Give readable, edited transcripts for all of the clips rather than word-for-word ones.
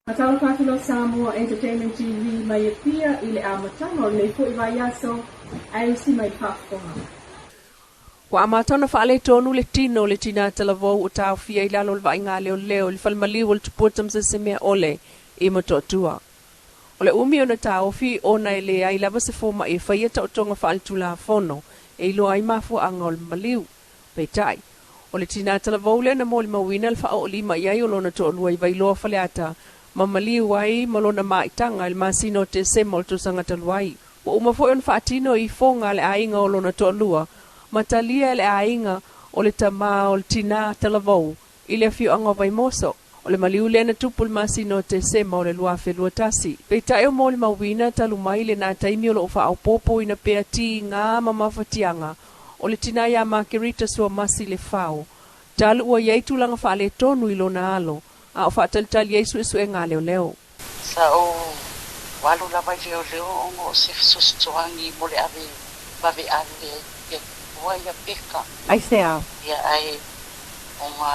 Faatalofa atu lau Samoa Entertainment TV mai Apia i le amataga o lenei foi vaiaso ae usi mai le faafofoga. Ua amata ona faaletonu le tino o le tinā talavou ua taofia i lalo o le vaaiga a leoleo i le falemaliu o le tupua Tamasese-meaole i Motootua. O le umi ona taofi ona e leai lava se fomai e faia taotoga faaletulafono e iloa ai mafuaaga o le maliu. Peitai, o le tinā talavou lea na molimauina le faaoolima i ai o lona toalua i Vailoa Faleata ma maliu ai ma lona maitaga i le masina o Tesema o le tausaga talu ai. Ua uma foi ona faatino ifoga a le aiga o lona toalua ma talia e le aiga o le tama o le tinā talavou i le afioaga o Vaimoso. O le maliu lea na tupu i le masina o Tesema o le 2021. Peitai o molimauina talu mai lenā taimi o lo o faaopoopoina pea tiga ma mafatiaga o le tinā ia Makerita Suamasi Lefao, talu ua i ai tulaga faaletonu i lona alo a o faatalitali ai suesuega a leoleo. Sa ou alu lava i leoleo ona o se fesoasoani mo le ave vave ave ai i atua ia peka. Aisea? Ia ae ona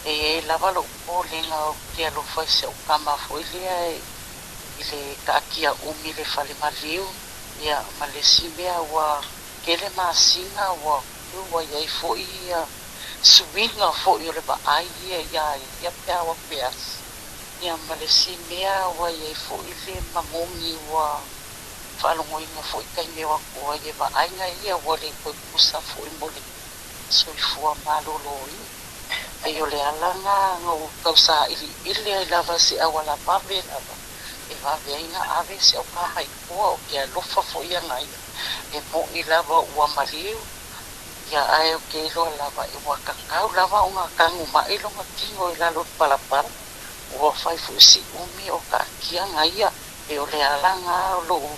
e i ai lava lou popolega ou te alofa i si au tama foi lea i le taatia umi i le fale maliu, ia ma le isi mea ua tele masina ua ua i ai foi ia suiga foi o le vaai ia iā ia pe a o atu e asi. Ia ma le isi mea ua i ai foi le manogi ua faalogoina foi taimi e o atu ai e vaai na ia ua le toe tusa foi mo le soifua maloloina. Pei o le ala na na ou tau sailiili ai lava i se auala vave lava e vave ai na ave si au kama i tua ou te alofa foi ia na ia. E moʻi lava ua maliu, ia ae ou te iloa lava ua tatau lava ona tanu mai lona tino i lalo o le palapala. Ua fai foi si umi o taatia na ia. E o le ala na o lou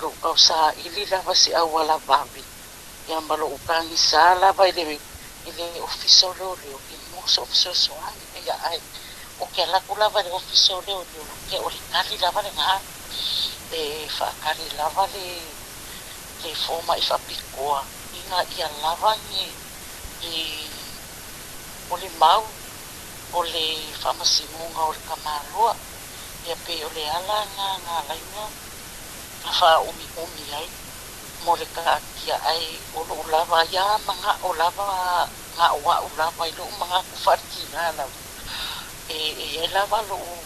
lou tau saili lava se auala vave ia ma lou tagisa lava i le i le ofisa o leoleo i mua sou fesoasoani. Ia ae ou te alu atu lava i le ofisa o leoleo ia o le tali lava lena. E faatali lava le le fomai faapitoa ina ia lava ni ni molimau o le faamasinoga o le tamaloa. Ia pei o le ala lena na ala ai ona faaumiumi ai mo le taatia ae o lou lava ia manao lava na o au lava i lou manatu faaletina lava e i ai lava lou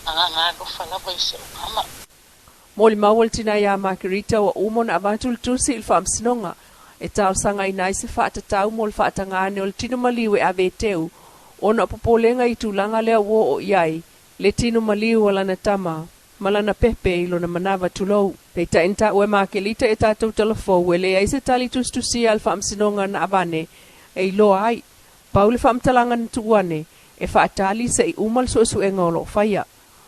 agaga alofa lava i si au tama. Molimau a le tinā ia Margarita ua uma ona avatu le tusi i le faamasinoga e talosagaina ai se faatatau mo le faataga ane o le tino maliu e ave e teu ona o popolega i tulaga lea ua oo i ai le tino maliu a lana tama ma lana pepe i lona manava tulou. Peitai na taua e Makelita i a tatou talafou e leai se tali tusitusia a le faamasinoga na avane e iloa ai. Pau le faamatalaga na tuu ane e faatali se i uma le suesuega o lo o faia.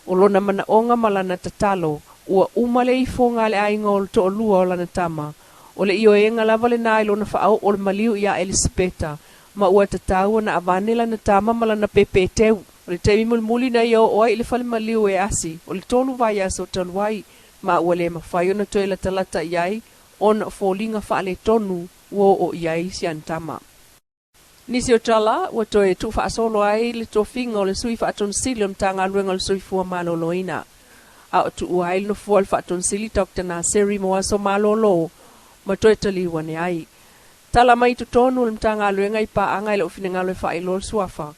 O lona manaoga ma lana tatalo, ua uma le ifoga a le aiga o le toalua o lana tama. O le ioega lava lenā i lona faaoo o le maliu iā Elisapeta, ma ua tatau ona avane lana tama ma lana pepe e teu. O le taimi mulimuli na ia oo ai i le fale maliu e asi, o le tolu vaiaso talu ai, ma ua le mafai ona toe latalata i ai ona o foliga faaletonu ua oo i ai si ana tama. Nisi o tala ua toe tuufaasolo ai le tofiga o le Sui Faatonisili o le Matagaluega o le Soifua Maloloina, a o tuua ai le nofoa o le Faatonisili Doctor Naseri mo aso malolo ma toe taliu ane ai. Tala mai i totonu o le Matagaluega i paaga i lou finagalo e faailoa le suafa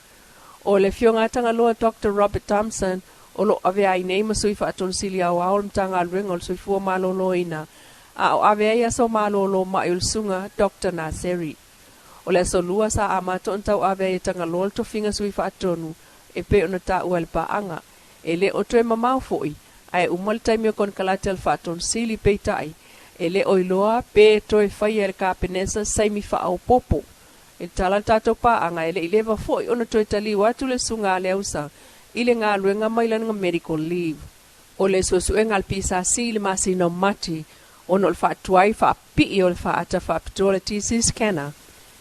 o le Afioga a Tagaloa Doctor Robert Thompson o lo o avea ai nei ma Sui Faatonisili Aoao o le Matagaluega o le Soifua Maloloina a o ave ai aso malolo mai o le Susuga Doctor Naseri. O le aso Lua sa amata ona tauave ai e Tagaloa le tofiga sui faatonu e pei ona taua e le paaga. E le o toe mamao foi, ae uma le taimi o konekarate a le Faatonu Sili peitai, e le o iloa pe toe faia e le Kapenesa saimi faaopoopo. I le tala a le tatou paaga, e le i leva foi ona toe taliu atu le Susuga a Leausa i le galuega mai lana medical leave. O le suesuega a le PSC i le masina o Mati ona o le faatuai faapipii o le faata faapitoa le TC scanner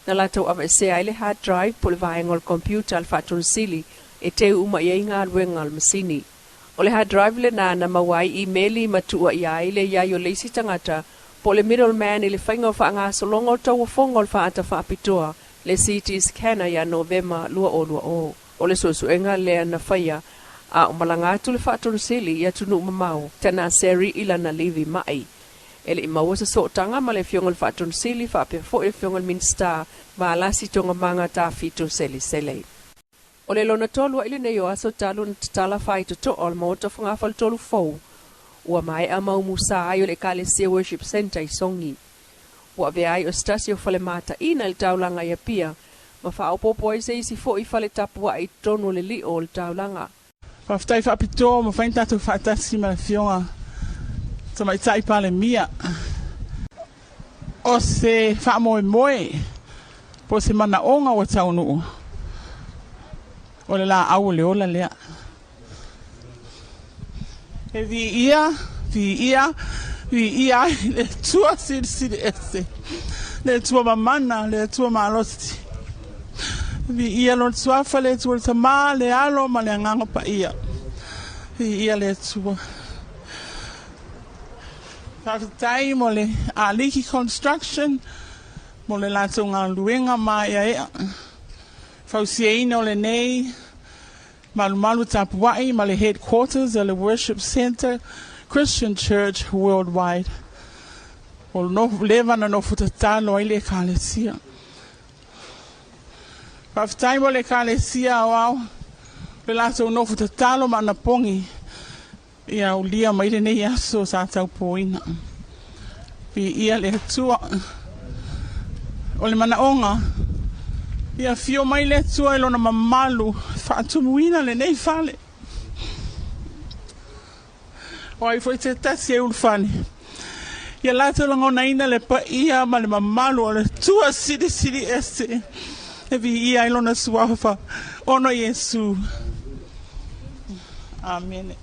na latou aveesea ai le hard drive po o le vaega o le computer a le Faatonisili e teu uma i ai galuega a le masini. O le hard drive lenā na maua ai imeli ma tuuaia ai le i ai o le isi tagata po o le middle man i le faiga o faagasologa o tauofoga o le faata faapitoa le CT scanner ia Novema 2020. O le suesuega lea na faia A o malaga atu le Faatonusili i atunuu mamao, Tanaseri i lana livi ma'i. E le i maua se sootaga ma le Afioga i le Faatonusili faapea foi le Afioga i le Minisita Valasi Togamaga Tafito Selesele. O le lona tolu ai lenei o aso talu ona tatala faitotoa o le Maota Fogafale-tolu fou ua maea mau musa ai o le Ekalesia Worship Centre i Sogi. Ua avea ai o se tasi o fale mataina i le taulaga i Apia ma faaopoopo ai se isi foi fale tapuai i totonu o le lio o le taulaga. Faafetai faapitoa ua mafai ona tatou faatasi ma le Afioga Tamaitai Palemia. O se faamoemoe po o se manaoga ua taunuu, o le laau o le ola lea. E viia, viia, viia ai le Atua Silisili Ese, le Atua Mamana, le Atua Malosi. Viia Lona Suafa, le Atua le Tama, le Alo ma le Agaga Paia. Viia le Atua. Faafetai mo le Aliki Construction, mo le latou galuega maeaea, fausiaina o lenei Malumalu tapuai ma le headquarters a le Worship Centre Christian Church Worldwide. Ua leva na nofo tatalo ai le Ekalesia. Faafetai mo le Ekalesia aoao le latou nofo tatalo ma anapogi ia aulia mai lenei aso sa taupoina. Viia le Atua. O le manaoga, ia afio mai le Atua i lona mamalu e faatumuina lenei fale. O ai foi se tasi e ulufale, ia latou lagonaina le paia ma le mamalu o le Atua Silisili Ese e viia ai lona suafa ona o Iesu. Amene.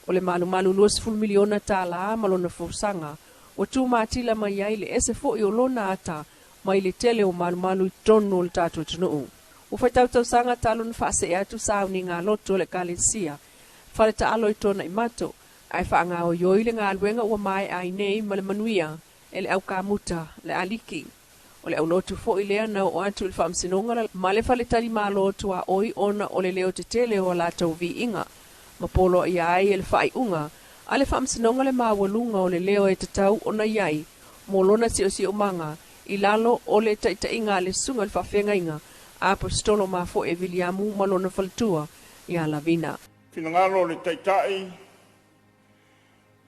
O le malumalu $20 miliona tala ma lona fausaga ua tumatila mai ai le ese foi o lona ata mai le tele o malumalu i totonu o le tatou atunuu. Ua faitau tausaga talu ona faasee atu sauniga loto o le Ekalesia fale taalo i Tuanaimato, ae faagaoioi le galuega ua maea ai nei ma le manuia e le aukamuta le aliki. O le aulotu foi lea na oo atu i le Faamasinoga ma le Faletalimalo tuaoi ona o le leo tetele o a latou viiga, ma poloaia ai e le faaiuga a le Faamasinoga le maualuga o le leo e tatau ona i ai mo lona siosiomaga i lalo o le taitaiga a le Susuga i le Faafeagaiga Aposetolo Mafoe Viliamu ma lona faletua ia Lavina. Finagalo o le Taitai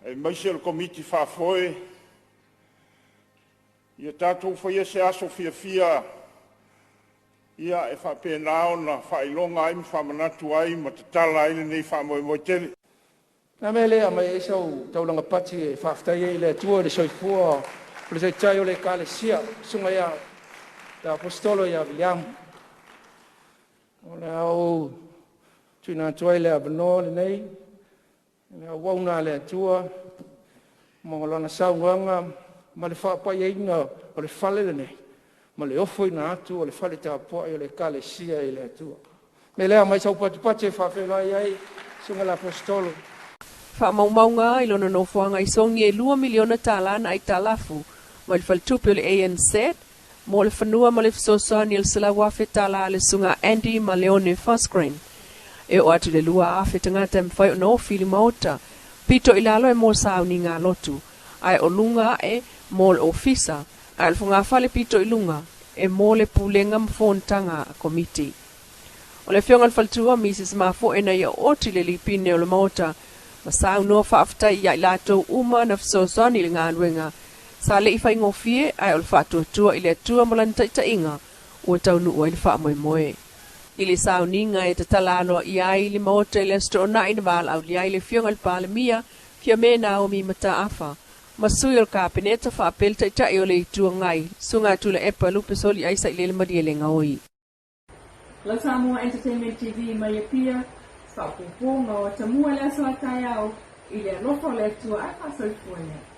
aemaise o le Komiti Faafoe, ia tatou faia se aso fiafia ia e faapena ona faailoga ai ma faamanatu ai ma tatala ai lenei faamoemoe tele. Na mea lea aumai ai sau taulaga pati e faafetai ai i le Atua i le soifua o le taitai o le Ekalesia, Susuga ia le Aposetolo ia Viliamu. O le a ou tuuina atu ai le avanoa lenei i le auauna a le Atua mo lana saunoaga ma le faapaiaina o le fale lenei ma le ofoina atu o le fale tapuai o le Ekalesia i le Atua. Me lea mai sau patupati e faafeiloai ai Susuga i le Aposetolo. Faamaumauga i lona nofoaga i Sogi e $2 miliona tala na aitalafu mai le faletupe o le ANZ mo le fanua ma le fesoasoani o le $100,000 tala a le Susuga Andy ma Leone Fosgren. E oo atu i le 2,000 tagata e mafai ona ofi i le maota pito i lalo e mo sauniga lotu, ae o luga ae mo le ofisa, ae o le fogafale pito i luga e mo le pulega ma fonotaga a komiti. O le afioga i le faletua Mrs Mafoe na ia oti le lipine o le maota ma saunoa faafetai ia i latou uma na fesoasoani i le galuega sa le i faigofie, ae o le faatuatua i le Atua ma lana taitaiga ua taunuu ai le faamoemoe. I le sauniga e tatala aloaia ai le maota i le Aso Toonai na valaaulia ai le afioga i le Palemia Fiame Naomi Mataafa ma sui o le Kapeneta faapea le Taitai o le Itu Agai, Susuga Tuilaepa Lupesoli Aisa i le Malielegaoi. Lau Samoa Entertainment TV mai Apia, faaopoopo ma o atamua i le aso a taeao i le alofa o le Atua ae faasoifua ia.